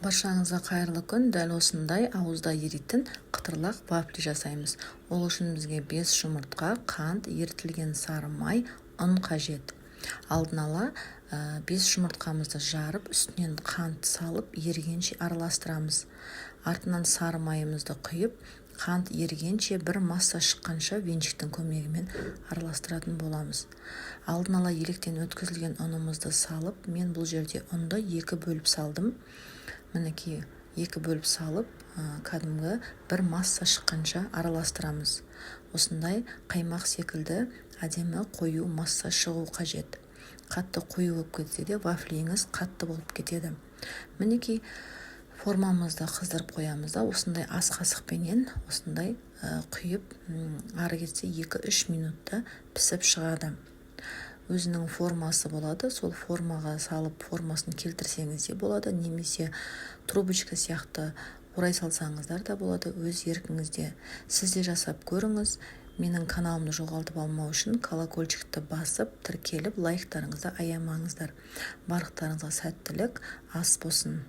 Баршаңызға қайырлы күн! Дәл осындай ауызда еритін қытырлақ вафли жасаймыз. Ол үшін бізге 5 жұмыртқа, қант, ерітілген сары май, ұн қажет. Алдын ала 5 жұмыртқамызды жарып, үстінен қант салып, ерігенше араластырамыз. Артынан сары майымызды құйып, қант ерігенше, бір масса шыққанша венчиктің көмегімен араластыратын боламыз. Алдын ала електен өткізілген ұнымызды салып, мен бұл жерде ұнды екі бөліп салдым. Мінекей, екі бөліп салып, кәдімгі бір масса шыққанша араластырамыз. Осындай қаймақ секілді әдемі қою масса шығу қажет. Қатты қою болып кетсе де, вафлиіңіз қатты болып кетеді. Мінекей, формамызды қыздырып қоямыз да, осындай ас қасықпенен осындай құйып, ары кетсе 2-3 минутта пісіп шығады. Өзінің формасы болады, сол формаға салып, формасын келтірсеңіз де болады немесе трубочка сияқты орай салсаңыздар да болады, өз еркіңізде. Сіз де жасап көріңіз. Менің каналымды жоғалтып алмау үшін колокольчикті басып, тіркеліп, лайктарыңызды аямаңыздар. Барлықтарыңызға сәттілік, ас болсын!